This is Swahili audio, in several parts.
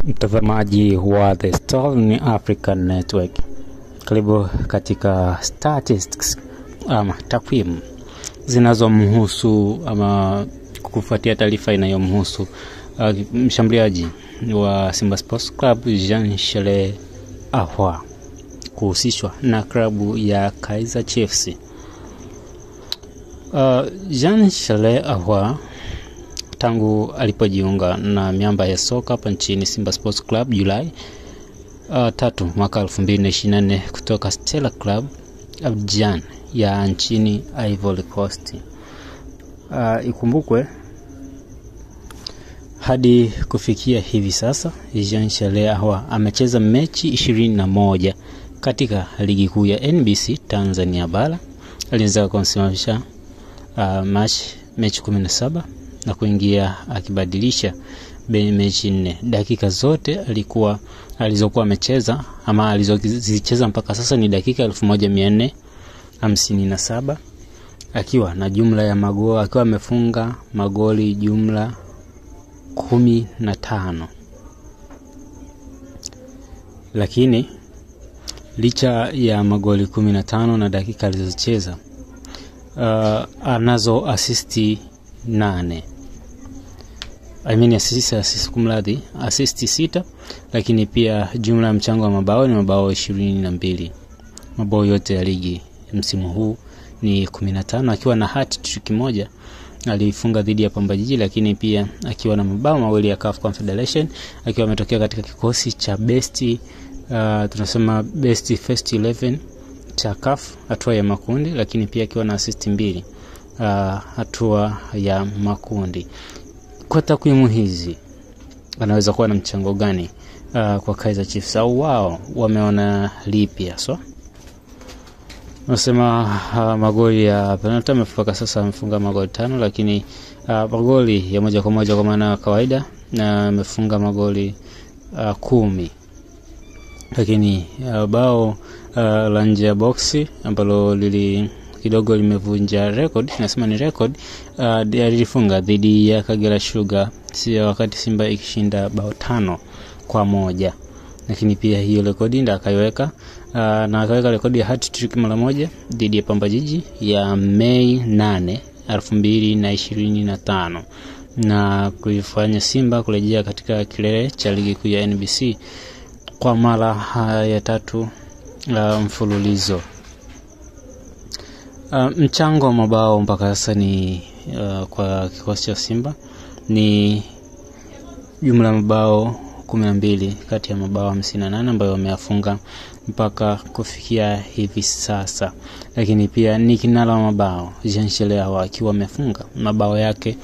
Mtazamaji wa The Star African Network, karibu katika statistics ama takwimu zinazomhusu ama kufuatia taarifa inayomhusu mshambuliaji wa Simba Sports Club Jean Charles Ahoua kuhusishwa na klabu ya Kaizer Chiefs. Jean Charles Ahoua tangu alipojiunga na miamba ya soka hapa nchini Simba Sports Club Julai 3 mwaka 2024 kutoka Stella Club Abidjan ya nchini Ivory Coast. Ikumbukwe hadi kufikia hivi sasa Jean Charles Ahoua amecheza mechi 21 katika ligi kuu ya NBC Tanzania Bara. Alianza kusimamisha mechi 17 na kuingia akibadilisha mechi 4. Dakika zote alikuwa alizokuwa amecheza ama alizozicheza mpaka sasa ni dakika 1457 akiwa na jumla ya magoli, akiwa amefunga magoli jumla 15. Lakini licha ya magoli 15 na dakika alizocheza, anazo asisti 8. I mean assist 6, lakini pia jumla ya mchango wa mabao ni mabao 22. Mabao yote ya ligi msimu huu ni 15, akiwa na hat-trick moja alifunga dhidi ya Pamba Jiji, lakini pia akiwa na mabao mawili ya CAF Confederation, akiwa ametokea katika kikosi cha best tunasema best first 11 cha CAF hatua ya makundi, lakini pia akiwa na assist 2 hatua ya makundi. Kwa takwimu hizi anaweza kuwa na mchango gani kwa Kaizer Chiefs, au wao wameona lipi haswa? Nasema magoli ya penalty amefunga sasa, amefunga magoli 5, lakini magoli ya moja kwa moja kwa maana kawaida na amefunga magoli 10. Lakini bao la nje ya boxi ambalo lili kidogo limevunja record, nasema ni record, alifunga dhidi ya Kagera Sugar si wakati Simba ikishinda bao 5-1. Lakini pia hiyo rekodi ndio akaiweka, na akaweka rekodi ya hat-trick mara moja dhidi ya Pamba Jiji ya Mei 8, 2025 na kuifanya Simba kurejea katika kilele cha ligi kuu ya NBC kwa mara ya tatu mfululizo. Mchango wa mabao mpaka sasa ni kwa kikosi cha Simba ni jumla mabao 12 kati ya mabao 58 ambayo wameyafunga mpaka kufikia hivi sasa. Lakini pia ni kinara wa mabao Jean Charles Ahoua akiwa amefunga mabao yake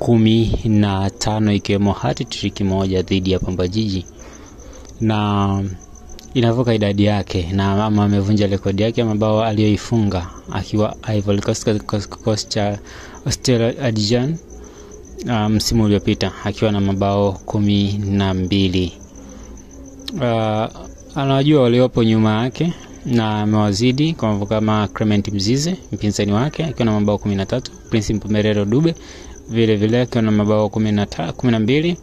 15 ikiwemo hat-trick moja dhidi ya Pamba Jiji, na inavuka idadi yake na ama amevunja rekodi yake ya mabao aliyoifunga akiwa Ivory Coast katika kikosi cha Stella Abidjan msimu uliopita akiwa na mabao 12. Anajua waliopo nyuma yake na amewazidi kwa kama Clement Mzize mpinzani wake akiwa na mabao 13, Prince Mpumelelo Dube vile vile akiwa na mabao 12,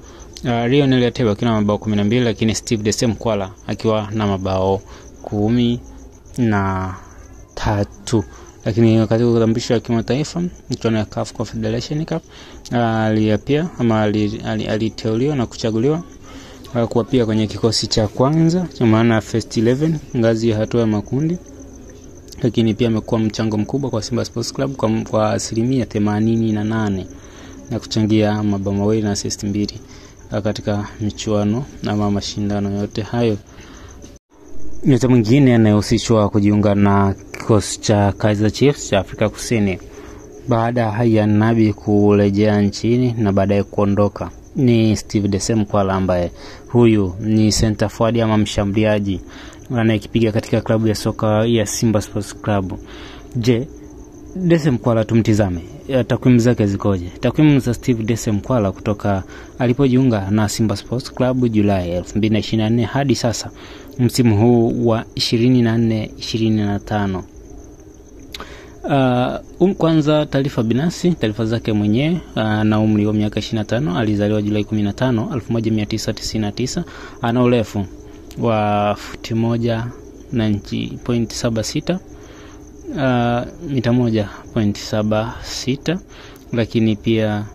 Lionel Ateba akiwa na mabao 12, lakini Steve Dese Mkwala akiwa na mabao 13. Lakini wakati wa utambulisho wa kimataifa mchuano ya CAF Confederation Cup alipia ama aliteuliwa na kuchaguliwa kuwa pia kwenye kikosi cha kwanza cha maana first 11 ngazi ya hatua ya makundi. Lakini pia amekuwa mchango mkubwa kwa Simba Sports Club kwa 88% na kuchangia mabao mawili na assist 2 katika michuano na mashindano yote hayo. Nyota mwingine anayehusishwa kujiunga na kikosi cha Kaizer Chiefs cha Afrika Kusini baada ya Nabi kurejea nchini na baadaye kuondoka ni Steve Dese Mkwala, ambaye huyu ni center forward ama mshambuliaji anayekipiga katika klabu ya soka ya Simba Sports Club. Je, Dese Mkwala tumtizame takwimu zake zikoje? Takwimu za Steve Dese Mkwala kutoka alipojiunga na Simba Sports Club Julai 2024 hadi sasa msimu huu wa 24-25. Kwanza taarifa binafsi, taarifa zake mwenyewe. Ana umri wa miaka 25, alizaliwa Julai 15, 1999. Ana urefu wa futi 1 na inchi 0.76, mita 1.76, lakini pia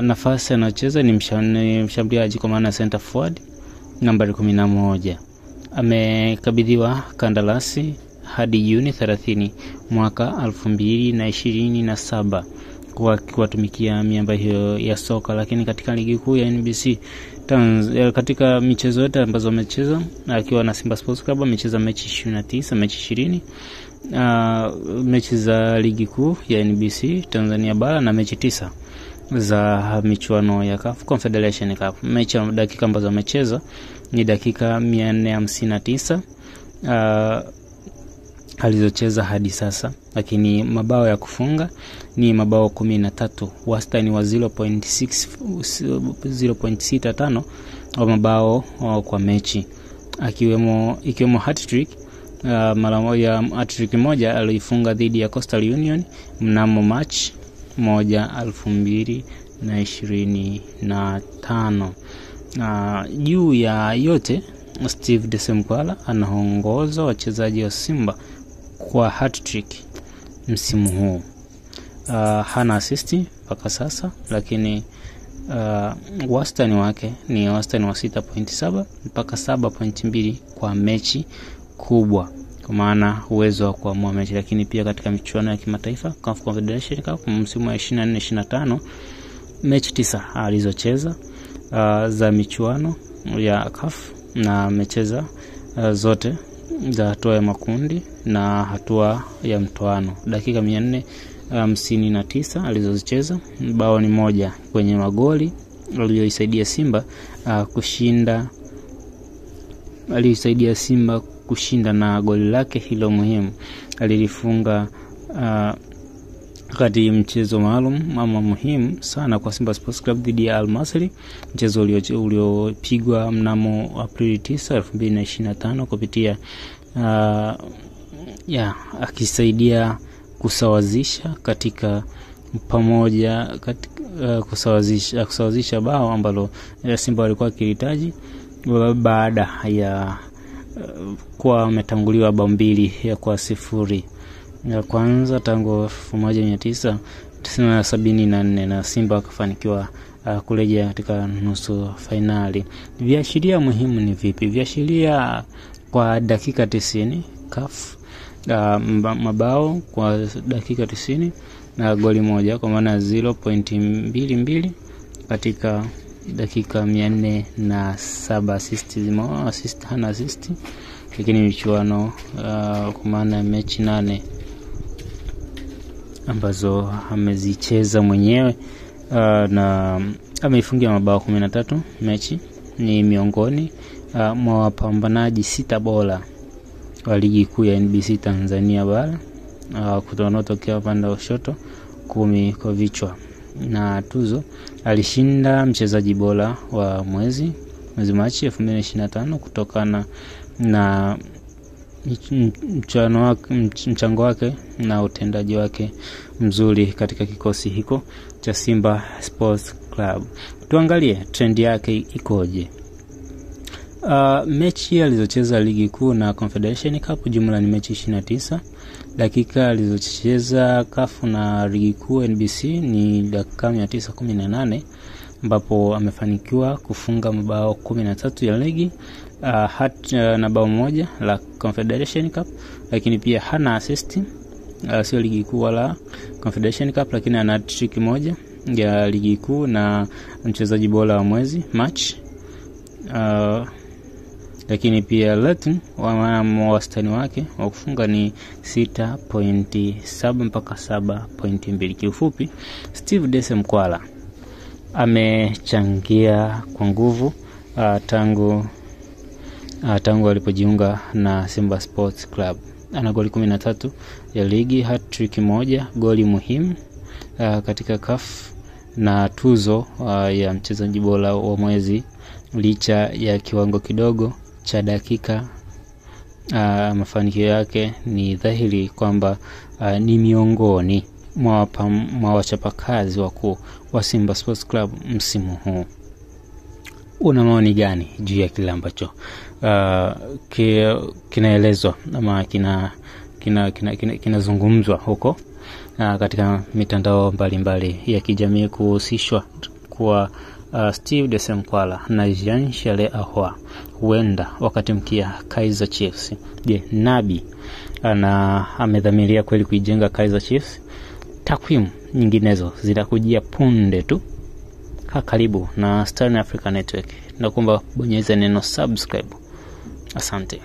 nafasi anayocheza ni mshambuliaji kwa maana center forward, nambari 11. Amekabidhiwa kandarasi hadi Juni 30 mwaka 2027 kwa kuwatumikia miamba hiyo ya soka. Lakini katika ligi kuu ya NBC katika michezo yote ambazo amecheza akiwa na Simba Sports Club amecheza mechi 29, mechi 20, mechi za ligi kuu ya NBC Tanzania bara na mechi 9 za michuano ya CAF Confederation Cup. Mechi dakika ambazo amecheza ni dakika 459 alizocheza hadi sasa, lakini mabao ya kufunga ni mabao 13, wastani wa 0.65 wa mabao kwa mechi, ikiwemo hat-trick. Mara moja hat-trick moja aliifunga dhidi ya Coastal Union mnamo Machi 1, 2025. Juu ya yote, Steve Dese Mukwala anaongoza wachezaji wa Simba kwa hat-trick msimu huu. Hana assist mpaka sasa, lakini wastani wake ni wastani wa 6.7 mpaka 7.2 kwa mechi kubwa, kwa maana uwezo wa kuamua mechi. Lakini pia katika michuano ya kimataifa CAF Confederation Cup msimu wa 24-25, mechi 9 alizocheza za michuano ya CAF, na amecheza zote za hatua ya makundi na hatua ya mtoano. Dakika 459 alizozicheza, bao ni moja kwenye magoli aliyoisaidia Simba kushinda, aliyoisaidia Simba kushinda, na goli lake hilo muhimu alilifunga kati mchezo maalum ama muhimu sana kwa Simba Sports Club dhidi ya Al Masry, mchezo uliopigwa mnamo Aprili 9, 2025 kupitia akisaidia kusawazisha katika pamoja katika, kusawazisha bao ambalo Simba walikuwa wakihitaji baada ya kuwa wametanguliwa bao 2-0 ya kwanza tangu 1974, na Simba wakafanikiwa kurejea katika nusu fainali. Viashiria muhimu ni vipi? Viashiria kwa dakika 90 CAF, mabao kwa dakika 90 na goli moja, kwa maana 0.22 katika dakika 407. Assist assist, hana assist, lakini michuano kwa maana mechi 8 ambazo amezicheza mwenyewe, na ameifungia mabao 13 mechi. Ni miongoni mwa wapambanaji 6 bora wa ligi kuu ya NBC Tanzania bara, wanaotokea upande wa kushoto, 10 kwa vichwa. Na tuzo alishinda mchezaji bora wa mwezi Machi 2025 kutokana na mchango wake na utendaji wake mzuri katika kikosi hiko cha Simba Sports Club. Tuangalie trend yake ikoje. Mechi alizocheza ligi kuu na Confederation Cup jumla ni mechi 29. Dakika alizocheza CAF na ligi kuu NBC ni dakika 918, ambapo amefanikiwa kufunga mabao 13 ya ligi na bao moja la Confederation Cup, lakini pia hana assist, sio ligi kuu wala Confederation Cup, lakini ana hat-trick moja ya ligi kuu na mchezaji bora wa mwezi March. Lakini pia rating wa wastani wake wa kufunga ni 6.7 mpaka 7.2. Kiufupi, Steve Dese Mukwala amechangia kwa nguvu tangu alipojiunga na Simba Sports Club. Ana goli 13 ya ligi, hat-trick moja, goli muhimu katika CAF na tuzo ya mchezaji bora wa mwezi, licha ya kiwango kidogo cha dakika. Mafanikio yake ni dhahiri kwamba ni miongoni mwa wachapakazi wakuu wa Simba Sports Club msimu huu. Una maoni gani juu ya kile ambacho kinaelezwa ama kinazungumzwa huko katika mitandao mbalimbali ya kijamii kuhusishwa kwa Steve Dese Mukwala na Jean Charles Ahoua huenda wakatimkia Kaizer Chiefs? Je, Nabi amedhamiria kweli kuijenga Kaizer Chiefs? Takwimu nyinginezo zitakujia punde tu. Kaa karibu na Star Africa Network, nakuomba bonyeza neno subscribe. Asante.